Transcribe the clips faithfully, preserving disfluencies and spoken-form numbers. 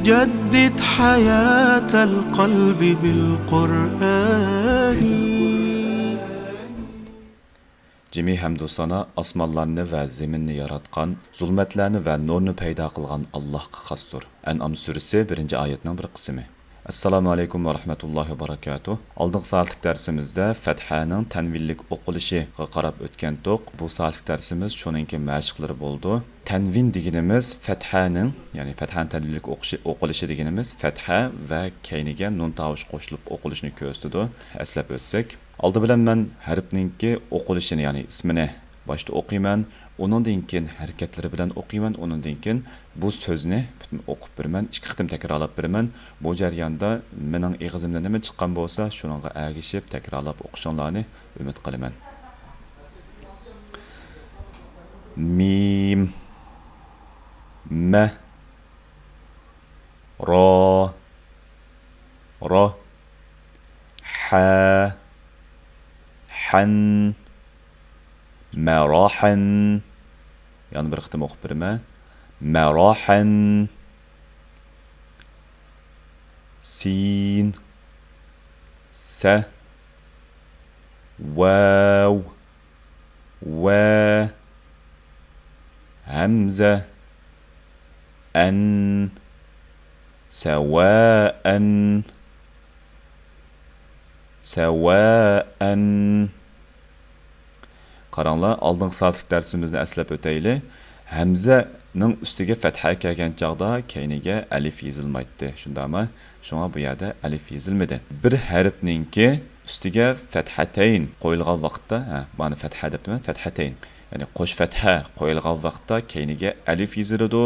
جدد حياة القلب بالقرآن. جىمى ھەمدۇ سانا ئاسمانلارنى ۋە زېمىننى ياراتقان، زۇلمەتلەرنى ۋە نۇرنى پەيدا قىلغان ئاللاھقا خاستۇر. ئەنئام سۈرىسى، بىرىنچى ئايەتنىڭ بىر قىسمى. ئەسسالامۇ ئەلەيكۇم ۋە رەھمەتۇللاھى ۋە بەرەكاتۇھ. ئالدىنقى سائەتلىك دەرسىمىزدە فەتھەنىڭ تەنۋىنلىك ئوقۇلۇشىغا قاراپ ئۆتكەنتۇق. بۇ سائەتلىك دەرسىمىز شۇنىڭكى مەشىقلىرى بولىدۇ. تەنۋىن دېگىنىمىز فەتھەنىڭ، يەنى فەتھەنىڭ تەنۋىنلىك ئوقۇشى، ئوقۇلۇشى دېگىنىمىز فەتھە ۋە كەينىگە نۇن تاۋۇشى قوشۇلۇپ ئوقۇلۇشىنى كۆرسىتىدۇ. ئەسلەپ ئۆتسەك، ئالدى بىلەن مەن ھەرپنىڭكى ئوقۇلۇشىنى، يەنى ئىسمىنى باشتا ئوقۇيمەن، ئۇنىڭدىن كېيىن ھەرىكەتلىرى بىلەن ئوقۇيمەن، ئۇنىڭدىن كېيىن بۇ سۆزنى پۈتۈن ئوقۇپ بېرىمەن، ئىككى قېتىم تەكرارلاپ بېرىمەن. بۇ جەرياندا مېنىڭ ئېغىزىمدىن نېمە چىققان بولسا، شۇنىڭغا ئەگىشىپ تەكرارلاپ ئوقۇشۇڭلارنى ئۈمىد قىلىمەن. مىم، مە، را، را، ھە، ھەن، مەراھەن. يەنە بىر قېتىم ئوقۇپ بېرىمەن. مەراھەن. سىن، سە، ۋاۋ، ۋە، ھەمزە، ئەن، سەۋائەن، سەۋائەن. قاراڭلار، ئالدىنقى سائەتلىك دەرسىمىزنى ئەسلەپ ئۆتەيلى. ھەمزەنىڭ ئۈستىگە فەتھە كەلگەن چاغدا كەينىگە ئەلىف يېزىلمايتتى، شۇنداقمۇ؟ شۇڭا بۇ يەردە ئەلىف يېزىلمىدى. بىر ھەرپنىڭكى ئۈستىگە فەتھەتەين قويۇلغان ۋاقىتتا، ھە، مانا فەتھە دەپتىمەن، فەتھەتەين. يەنى قوش فەتھە قويۇلغان ۋاقىتتا كەينىگە ئەلىف يېزىلىدۇ.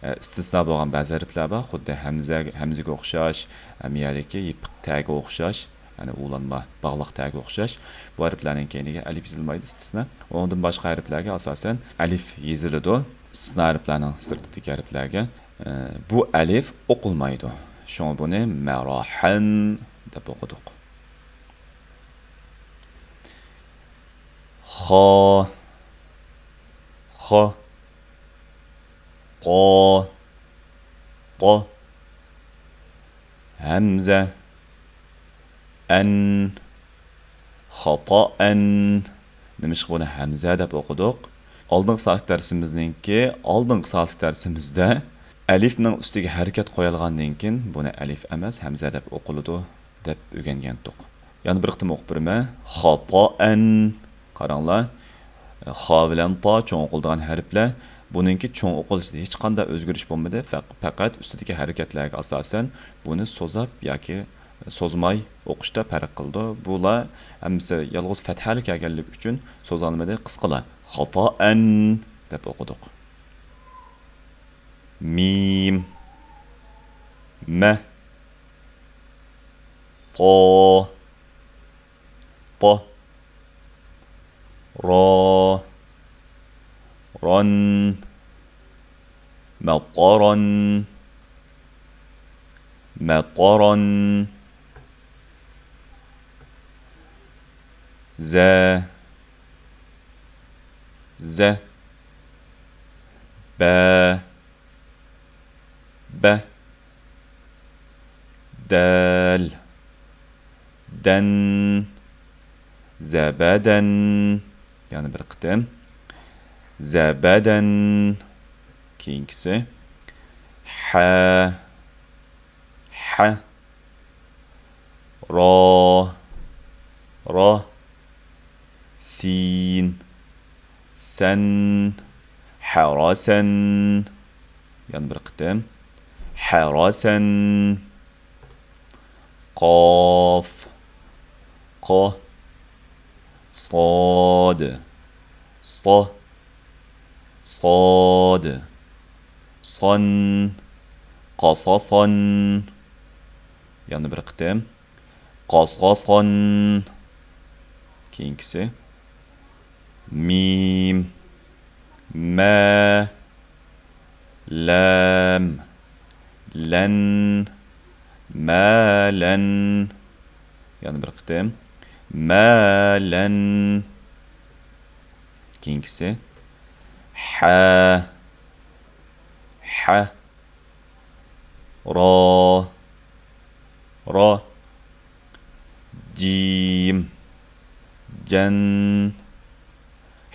ئە، ئىستىسنا بولغان بەزى ھەرپلەر بار، خۇددى ھەمزە، ھەمزىگە ئوخشاش، ھەم يەردىكى يېپىق تەگە ئوخشاش، يەنى ئۇلانما، باغلاق تەگە ئوخشاش. بۇ ھەرپلەرنىڭ كەينىگە ئەلىف يېزىلمايدۇ، ئىستىسنا. ئۇنىڭدىن باشقا ھەرپلەرگە ئاساسەن ئەلىف يېزىلىدۇ. ئىستىسنا ھەرپلەرنىڭ سىرتىدىكى ھەرپلەرگە، ئە، بۇ ئەلىف ئوقۇلمايدۇ. شۇڭا بۇنى مەراھەن دەپ ئوقۇدۇق. خا، خا، قا، قا، ھەمزە، ئەن، خاتائەن. نېمىشقا بۇنى ھەمزە دەپ ئوقۇدۇق؟ ئالدىنقى سائەتلىك دەرسىمىزنىڭكى، ئالدىنقى سائەتلىك دەرسىمىزدە ئەلىفنىڭ ئۈستىگە ھەرىكەت قويۇلغاندىن كېيىن، بۇنى ئەلىف ئەمەس، ھەمزە دەپ ئوقۇلىدۇ دەپ ئۆگەنگەنتۇق. يەنە بىر قېتىم ئوقۇپ بېرىمەن. خاتائەن. قاراڭلار. خا بىلەن تا چوڭ ئوقۇلىدىغان ھەرپلەر. بۇنىڭكى چوڭ ئوقۇلۇشىدا ھېچقانداق ئۆزگىرىش بولمىدى. فەق-، پەقەت ئۈستىدىكى ھەرىكەتلەرگە ئاساسەن بۇنى سوزاپ ياكى سوزماي ئوقۇشتا پەرق قىلىدۇ. بۇلار ھەممىسى يالغۇز فەتھەلىك كەلگەنلىكى ئۈچۈن سوزالمىدى. قىسقىلا. خاتائەن دەپ ئوقۇدۇق. مىم. مە. تا. تا. را. ران. مطرا. مطرا. ز. ز. ب. ب. دال. دەن. زەبەدەن. يەنە بىر قېتىم. زەبەدەن. كېيىنكىسى. ح. ح. را. را. سىن. سەن. حەرەسەن. يەنە بىر قېتىم. حەرەسەن. قاف. قا. صاد. صا. صاد. صان. قاساسان. يەنە بىر قېتىم. قاساسان. كېيىنكىسى. مىم. مە. لام. لەن، مەلەن. يەنە بىر قېتىم. مەلەن. كېيىنكىسى. ھە، ھە. را، را. جىم، جەن.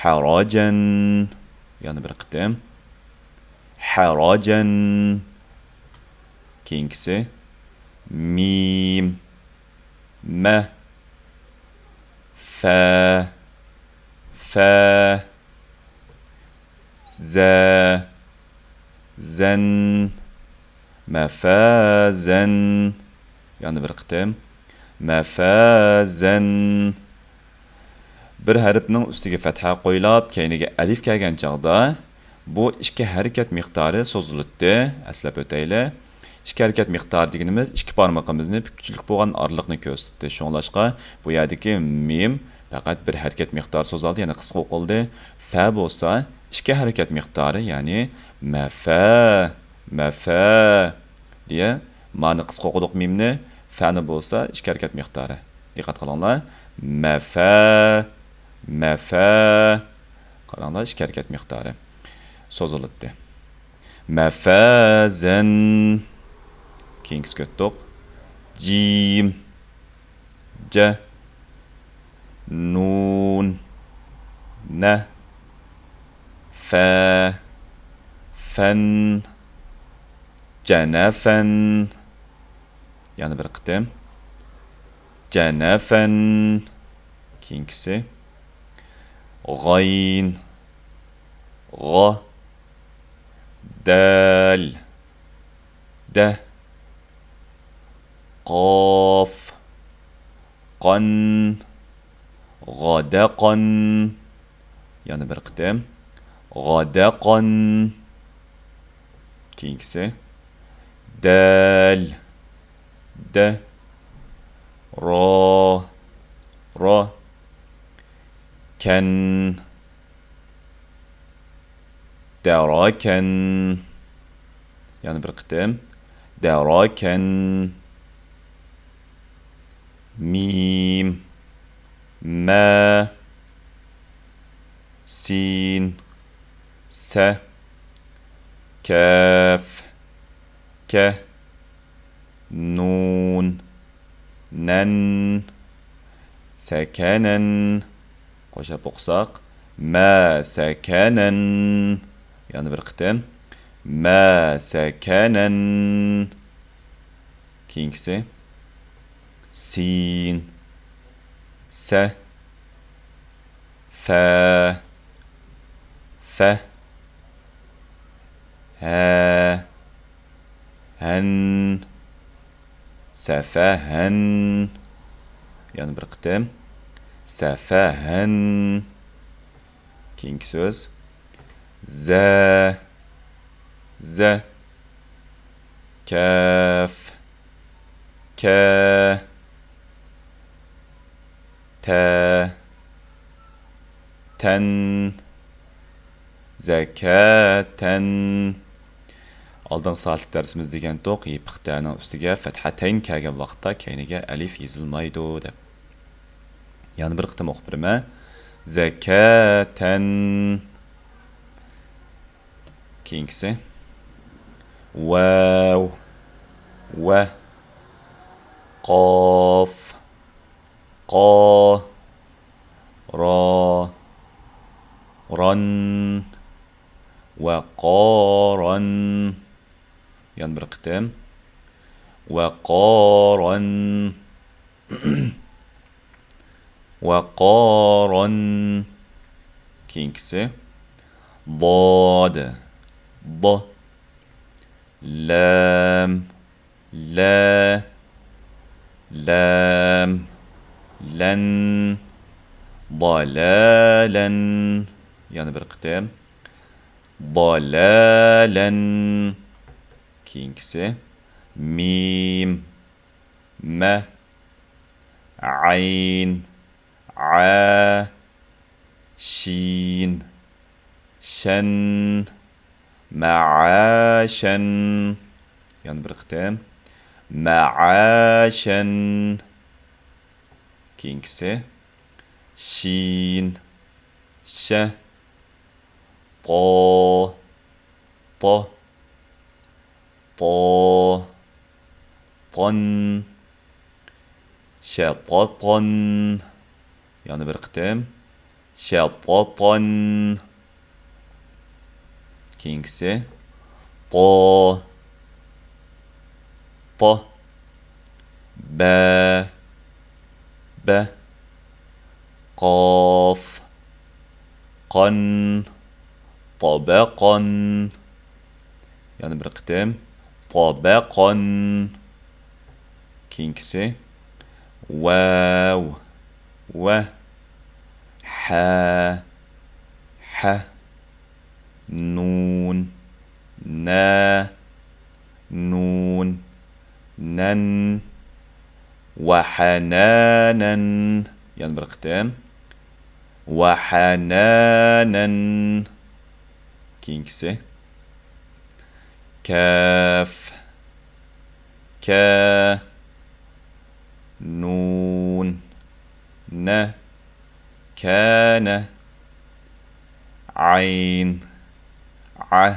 ھەراجەن. يەنە بىر قېتىم. ھەراجەن. كېيىنكىسى. مىم، مە. فە، فە. زە، زەن. مەفەزەن. يەنە بىر قېتىم. مەفەزەن. بىر ھەرپنىڭ ئۈستىگە پەتھە قويۇلۇپ، كەينىگە ئەلىف كەلگەن چاغدا، بۇ ئىككى ھەرىكەت مىقدارى سوزۇلۇتتى. ئەسلەپ ئۆتەيلى. ئىككى ھەرىكەت مىقدارى دېگىنىمىز ئىككى بارمىقىمىزنى پۈككۈچىلىك بولغان ئارىلىقنى كۆرسىتىدۇ. شۇڭلاشقا، بۇ يەردىكى مىم پەقەت بىر ھەرىكەت مىقدارى سوزۇلدى، يەنى قىسقا ئوقۇلدى. فە بولسا، ئىككى ھەرىكەت مىقدارى، يەنى مەفە، مەفە دېيە. مانى قىسقا ئوقۇدۇق مىمنى، فەنى بولسا ئىككى ھەرىكەت مىقدارى. دىققەت قىلىڭلار. مەفە، مەفە. قاراڭلار، ئىككى ھەرىكەت مىقدارى سوزۇلۇتتى. مەفەزەن. كېيىنكىسىگە ئۆتتۇق. جىم، جە. نۇن، نە. فە، فەن. جەنەفەن. يەنە بىر قېتىم. جەنەفەن. كېيىنكىسى. غايىن، غا. دەل، دە. قاف، قان. غادەقان. يەنە بىر قېتىم. غادەقان. كېيىنكىسى. دەل، دە. را، را. كەن، دەراكەن. يەنە بىر قېتىم. دەراكەن. مىم، مە. سىن، سە. كەف، كە. نۇن، نەن. سەكەنەن. قوشاپ ئوقۇساق، مەسەكەنەن. يەنە بىر قېتىم. مەسەكەنەن. كېيىنكىسى. سىن، سە. فە، فە. ھە، ھەن. سەفەھەن. يەنە بىر قېتىم. سەفەھەن. كېيىنكى سۆز. زە، زە. كەف، كە. تە، تەن. زەكەتەن. ئالدىنقى سائەتلىك دەرسىمىزدە دېگەنتۇق، يېپىق تەنىڭ ئۈستىگە پەتھەتەين كەلگەن ۋاقىتتا كەينىگە ئەلىف يېزىلمايدۇ دەپ. يەنە بىر قېتىم ئوقۇپ بېرىمەن. زەكەتەن. كېيىنكىسى. ۋەۋ، ۋە. قاف، قا. را، ران. ۋەقاران. يەنە بىر قېتىم. ۋەقاران. ۋەقاران. كېيىنكىسى. ضاد، ض. لام، لا. لام، لن. ضلالن. يەنە بىر قېتىم. ضلالن. كېيىنكىسى. مىم، مە. عەين، ع. شىن، شەن. مەعەشەن. يەنە بىر قېتىم. مەئاشەن. كېيىنكىسى. شىن. شە. طا. طا. طا. طان. شەتاتان. يەنە بىر قېتىم. شەتاتان. كېيىنكىسى. طا. طا. بە. بە. قاف. قان. طابەقان. يەنە بىر قېتىم. طابەقان. كېيىنكىسى. ۋاۋ. ۋە. ھە. ھە. نۇن. نە. نۇن. نەن. ۋەھەنەنەن. يەنە بىر قېتىم. ۋەھەنەنەن. كېيىنكىسى. كەف. كە. نۇن. نە. كەنە. ئەين. ئە.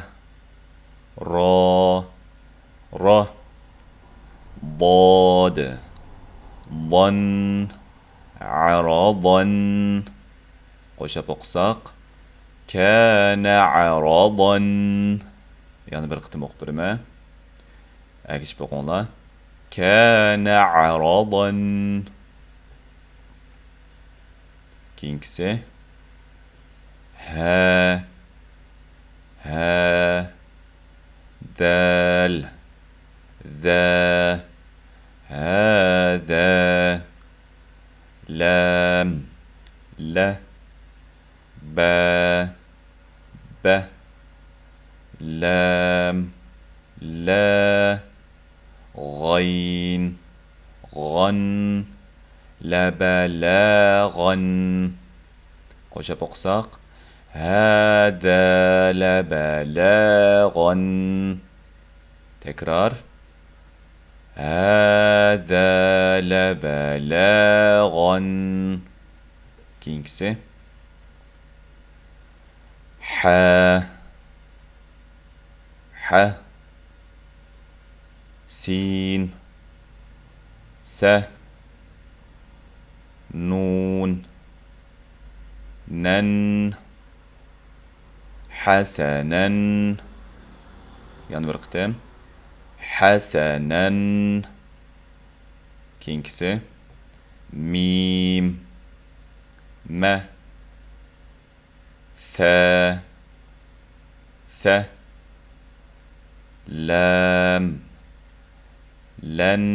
را. را. ضاد. ضان. ئەرەضان. قوشاپ ئوقۇساق. كەنە ئەرەضان. يەنە بىر قېتىم ئوقۇپ بېرىمەن. ئەگىشىپ ئوقۇڭلار. كەنە ئەرەضان. كېيىنكىسى. ھە. ھە. دەل. ذە. ھەدە. لام. لە. بە. بە. لام. لە. غەين. غان. لەبەلەغان. قوشاپ ئوقۇساق. ھەدە لەبەلەغان. تەكرار. ھەدە لەبەلەغان. كېيىنكىسى. ھە. ھە. سىن. سە. نۇن. نەن. ھەسەنەن. يەنە بىر قېتىم. ھەسەنەن. كېيىنكىسى. مىم. مە. ثە. ثە. لام. لەن.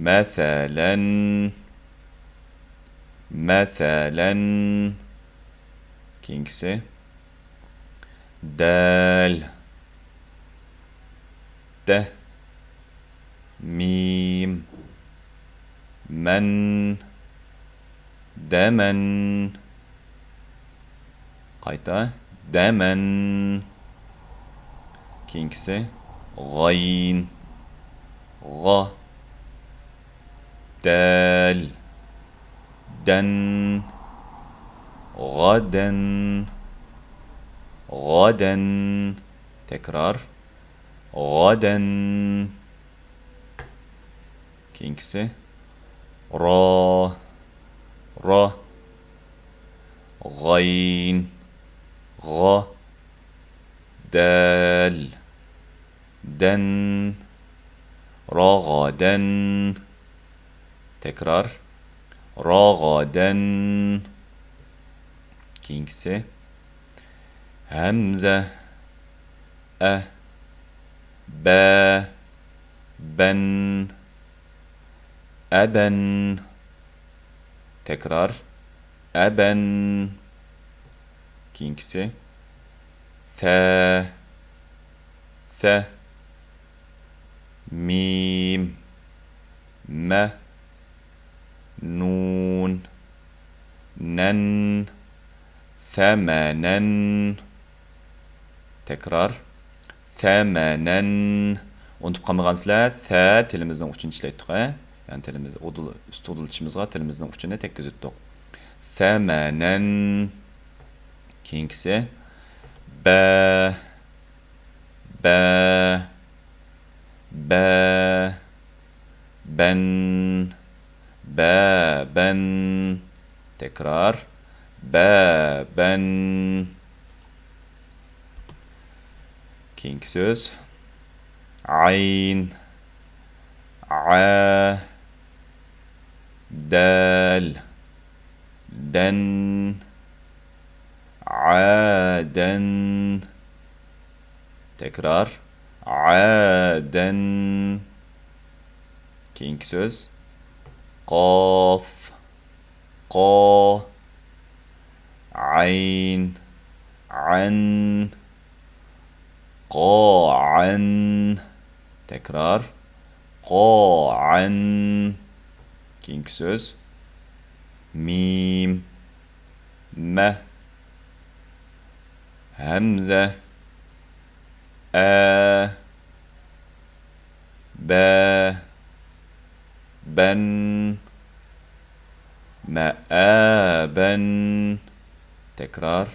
مەسەلەن. مەسەلەن. كېيىنكىسى. دال. دە. مىم. مەن. دەمەن. قايتا. دەمەن. كېيىنكىسى. غەين. غا. دال. دەن. غادەن. غادەن. تەكرار. غادەن. كېيىنكىسى. را. را. غەين. غا. دال. دەن. راغادەن. تەكرار. راغادەن. كېيىنكىسى. ھەمزە. ئە. بە. بەن. ئەبەن. تەكرار. ئەبەن. كېيىنكىسى. ثە. ثە. مىم. مە. نۇن. نەن. ثەمەنەن. تەكرار. ثمنا. ئۇنتۇپ قالمىغانسىلەر، ثە تىلىمىزنىڭ ئۇچىنى ئىشلەتتۇق، ھە؟ يەنى تىلىمىز ئۇدۇل، ئۈستى ئۇدۇل چىشىمىزغا تىلىمىزنىڭ ئۇچىنى تەگكۈزۈتتۇق. ثمنا. كېيىنكىسى. بە، بە، بە، بەن، بەبەن. تەكرار. بەبەن. كېيىنكى سۆز. ئەين. ئە. دەل. دەن. ئەدەن. تەكرار. ئەدەن. كېيىنكى سۆز. قاف. قا. ئەين. ئەن. قائەن. تەكرار. قائەن. كېيىنكى سۆز. مىم. مە. ھەمزە. ئە. بە. بەن. مەئەبەن. تەكرار.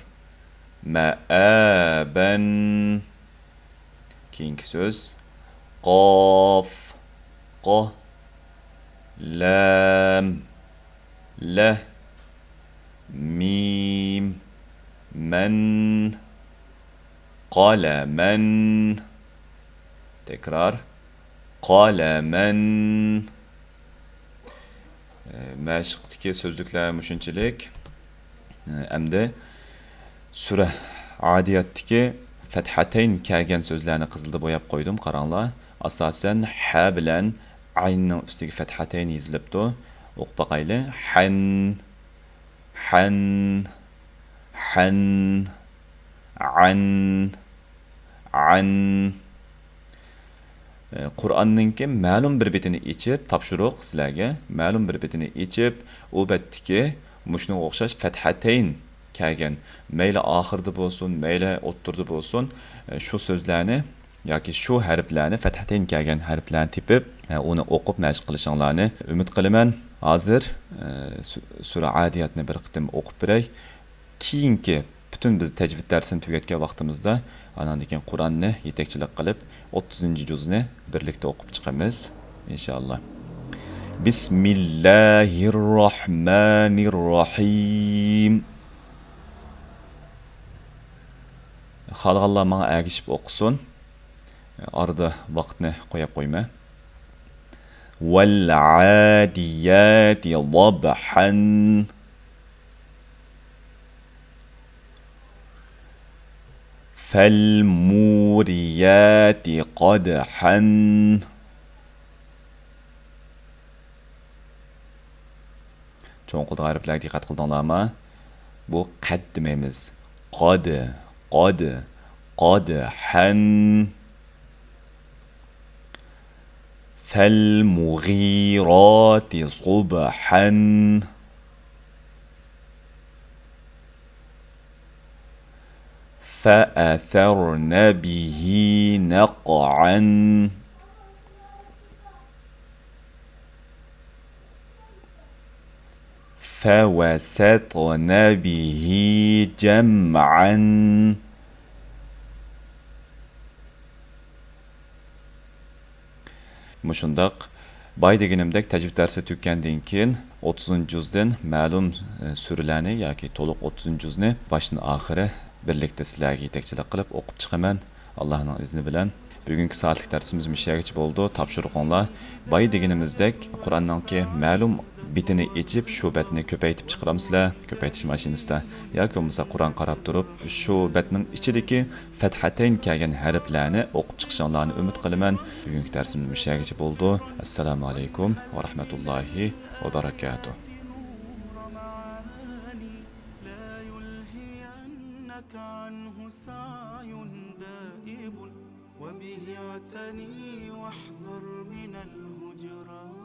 مەئەبەن. كېيىنكى سۆز. قاف. قا. لام. لە. مىم. مەن. قەلەمەن. تەكرار. قەلەمەن. ئە، مەشىقتىكى سۆزلۈكلەر مۇشۇنچىلىك. ئە، ئەمدى سۈرە ئادىياتتىكى فەتھەتەين كەلگەن سۆزلەرنى قىزىلدا بوياپ قويدۇم، قاراڭلار. ئاساسەن ھە بىلەن ئەيننىڭ ئۈستىگە فەتھەتەين يېزىلىپتۇ. ئوقۇپ باقايلى. ھەن، ھەن، ھەن، ئەن، ئەن. ئە، قۇرئاننىڭكى مەلۇم بىر بېتىنى ئېچىپ، تاپشۇرۇق سىلەرگە، مەلۇم بىر بېتىنى ئېچىپ، ئۇ بەتتىكى مۇشۇنىڭغا ئوخشاش فەتھەتەين كەلگەن، مەيلى ئاخىرىدا بولسۇن، مەيلى ئوتتۇرىدا بولسۇن، ئە، شۇ سۆزلەرنى ياكى شۇ ھەرپلەرنى، فەتھەتەين كەلگەن ھەرپلەرنى تېپىپ، ئە، ئۇنى ئوقۇپ مەشىق قىلىشىڭلارنى ئۈمىد قىلىمەن. ھازىر، ئە، سۈ-، سۈرە ئادىياتنى بىر قېتىم ئوقۇپ بېرەي. كېيىنكى پۈتۈن بىز تەجۋىد دەرسىنى تۈگەتكەن ۋاقتىمىزدا، ئاناندىن كېيىن قۇرئاننى يېتەكچىلىك قىلىپ، ئوتتۇزىنچى جۇزنى بىرلىكتە ئوقۇپ چىقىمىز، ئىنشائاللا. بىسمىللاھىررەھمانىررەھىم. خالىغانلار ماڭا ئەگىشىپ ئوقۇسۇن. ئارىدا ۋاقىتنى قويۇپ قويماي. والعاديات ضبحا. فالموريات قدحا. چوڭقۇردا ھەرپلەرگە دىققەت قىلدىڭلارمۇ؟ بۇ قەد دېمەيمىز. قاد، قاد، قادحا. فالمغيرات صبحا. فأثرن به نقعا. فوسطن به جمعا. مۇشۇنداق بايا دېگىنىمدەك تەجۋىد دەرسى تۈگىگەندىن كېيىن، ئوتتۇزىنچى جۇزدىن مەلۇم، ئە، سۈرىلەرنى ياكى تولۇق ئوتتۇزىنچى جۇزنى باشتىن ئاخىرى بىرلىكتە سىلەرگە يېتەكچىلىك قىلىپ ئوقۇپ چىقىمەن، ئاللاھنىڭ ئىزنى بىلەن. بۈگۈنكى سائەتلىك دەرسىمىز مۇشۇ يەرگىچە بولىدۇ. تاپشۇرۇقۇڭلار بايا دېگىنىمىزدەك قۇرئاننىڭكى مەلۇم بېتىنى ئېچىپ، شۇ بەتنى كۆپەيتىپ چىقىرامسىلەر، كۆپەيتىش ماشىنىسىدا ياكى بولمىسا قۇرئان قاراپ تۇرۇپ، شۇ بەتنىڭ ئىچىدىكى فەتھەتەين كەلگەن ھەرپلەرنى ئوقۇپ چىقىشىڭلارنى ئۈمىد قىلىمەن. بۈگۈنكى دەرسىمىز مۇشۇ يەرگىچە بولىدۇ. ئەسسالامۇ ئەلەيكۇم ۋە رەھمەتۇللاھى ۋە بەرەكاتۇھ. لا يلهينك عنه سعي دائب، وبه اعتني واحذر من الهجران.